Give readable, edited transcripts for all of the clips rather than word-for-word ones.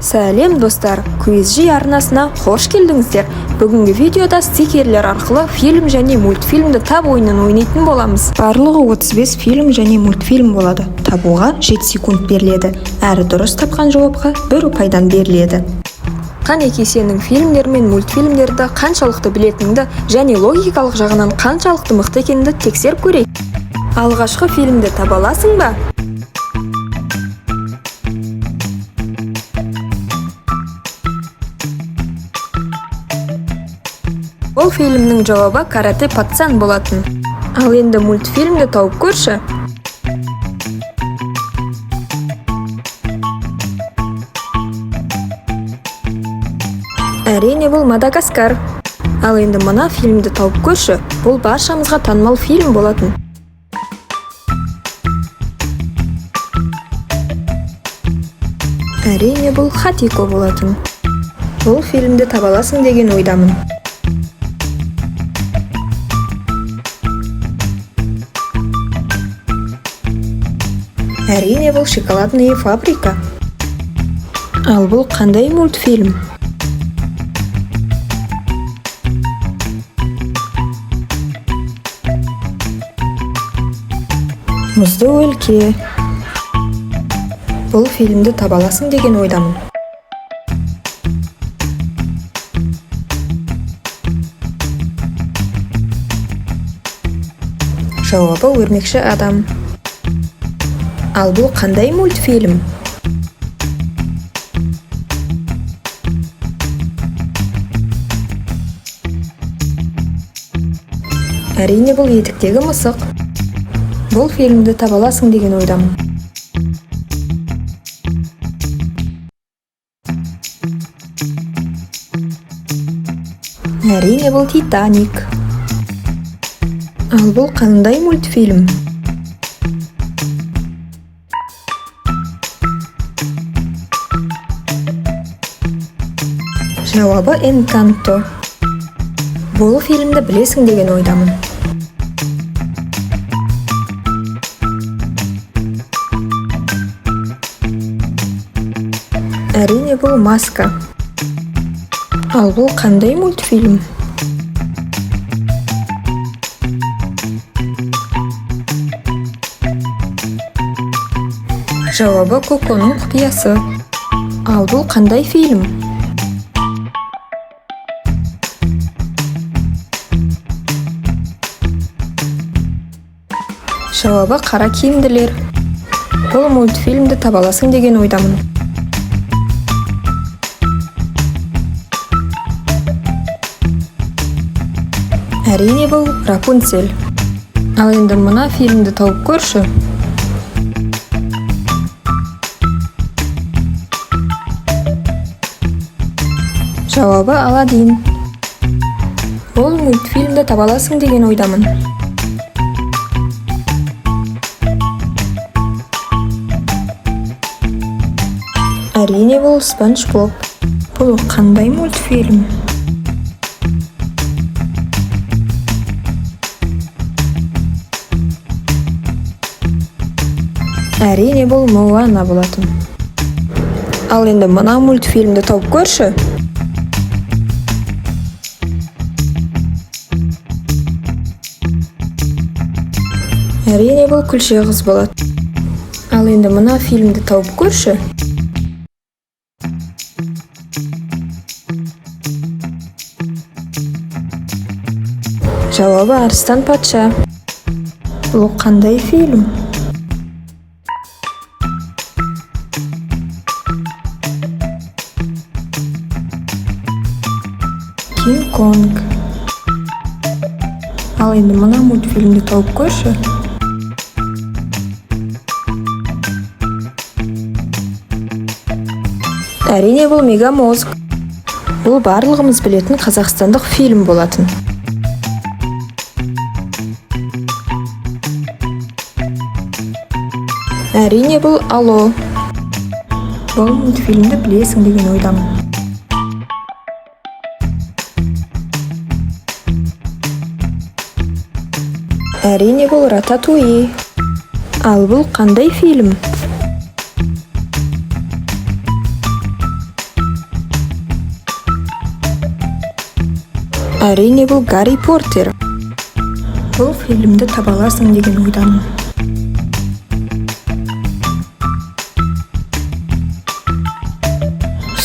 Сәлем, достар! QSG арнасына қош келдіңіздер! Бүгінгі видеода стикерлер арқылы фильм және мультфильмді тап ойынын ойнайтын боламыз. Барлығы 35 фильм және мультфильм болады. Табуға 7 секунд беріледі. Әрі дұрыс тапқан жауапқа бір ұпайдан беріледі. Қанекей, сенің фильмдер мен мультфильмдерді қаншалықты білетініңді және логикалық жағынан қаншалықты мықты екеніңді тексеріп көрейік. Алғашқы фильмді таба аласың ба? Бұл фильмнің жауабы «Карате пацан» болатын. Ал енді мультфильмді тауып көрші. Әрине, бұл «Мадагаскар». Ал енді мына фильмді тауып көрші. Бұл баршамызға танымал фильм болатын. Әрине, бұл «Хатико» болатын. Бұл фильмді таба аласың деген ойдамын. Әрине, бұл «Шоколадная фабрика». Ал бұл қандай мультфильм? «Мұзды өлке». Бұл фильмді таба аласың деген ойдамын. Жауабы «Өрмекші адам». Ал бұл қандай мультфильм? Әрине, бұл «Етіктегі мысық». Бұл фильмді таба аласың деген ойдамын. Әрине, бұл «Титаник». Ал бұл қандай мультфильм? Жауабы «Энканто». Бұл фильмді білесің деген ойдамын. Әрине, бұл «Маска». Ал бұл қандай мультфильм? Жауабы «Коконың құпиясы». Ал бұл қандай фильм? Жауабы «Қара киімділер». Бұл мультфильмді таба аласың деген ойдамын. Әрине, бұл «Рапунцель». Ал енді мына фильмді тауып көрші. Жауабы «Аладдин». Бұл мультфильмді таба аласың деген ойдамын. Әрине, бұл «Спанч Боб». Бұл қандай мультфильм? Әрине, бұл «Моана» болатын. Ал енді мына мультфильмді тауып көрші. Әрине, бұл «Күлше қыз» болады. Ал енді мына фильмді тауып көрші. Жауабы «Арыстан патша». Бұл қандай фильм? «Кинг Конг». Ал енді мына мультфильмді тауып көрші. Әрине, бұл «Мегамозг». Бұл барлығымыз білетін қазақстандық фильм болатын. Әрине, бұл «Ало». Бұл мультфильмді білесің деген ойдамын. Әрине, бұл «Рататуй». Ал бұл қандай фильм? Әрине, бұл Гарри Поттер. Бұл фильмді таба аласың деген ойдамын.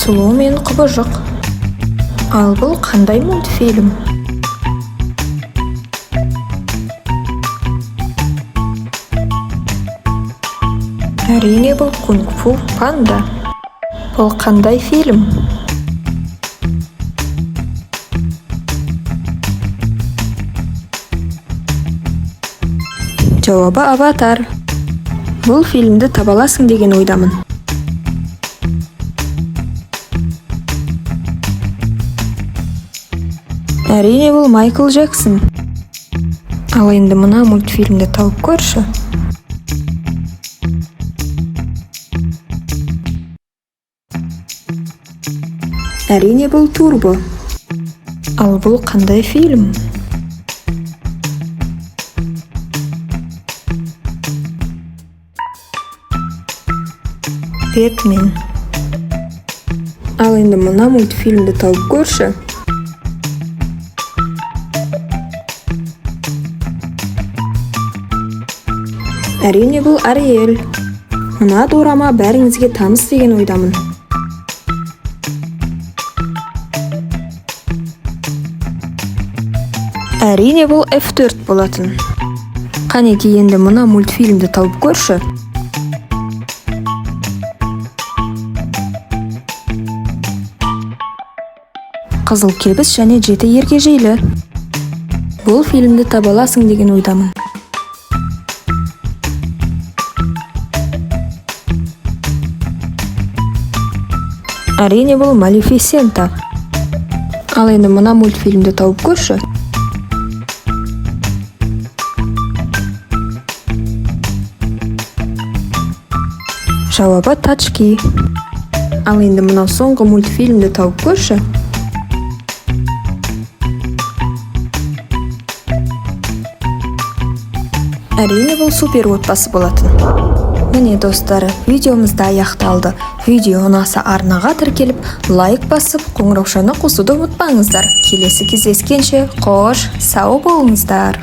Сұлу мен құбыжық. Ал бұл қандай мультфильм? Әрине, бұл Кунг-фу Панда. Бұл қандай фильм? Жауабы Аватар. Бұл фильмді таба аласың деген ойдамын. Әрине, бұл Майкл Джексон. Ал енді мына мультфильмді тауып көрші. Әрине, бұл Турбо. Ал бұл қандай фильм? Бэтмен. Ал енді мына мультфильмді тауып көрші. Әрине, бұл Ариэль. Мына дорама бәріңізге таныс деген ойдамын. Әрине, бұл F4 болатын. Қанеки, енді мына мультфильмді тауып көрші. Қызыл кебіс және жеті ергежейлі. Бұл фильмді таба аласың деген ойдамын. Әрине, бұл Малефисента. Ал енді мына мультфильмді тауып көрші. Жауабы Тачки. Ал енді мынау соңғы мультфильмді тауып көрші. Әрине, бұл Супер отбасы болатын. Міне, достар, видеомыз да аяқталды. Видео ұнаса, арнаға тіркеліп, лайк басып, қоңыраушаны қосуды ұмытпаңыздар. Келесі кездескенше, қош, сау болыңыздар.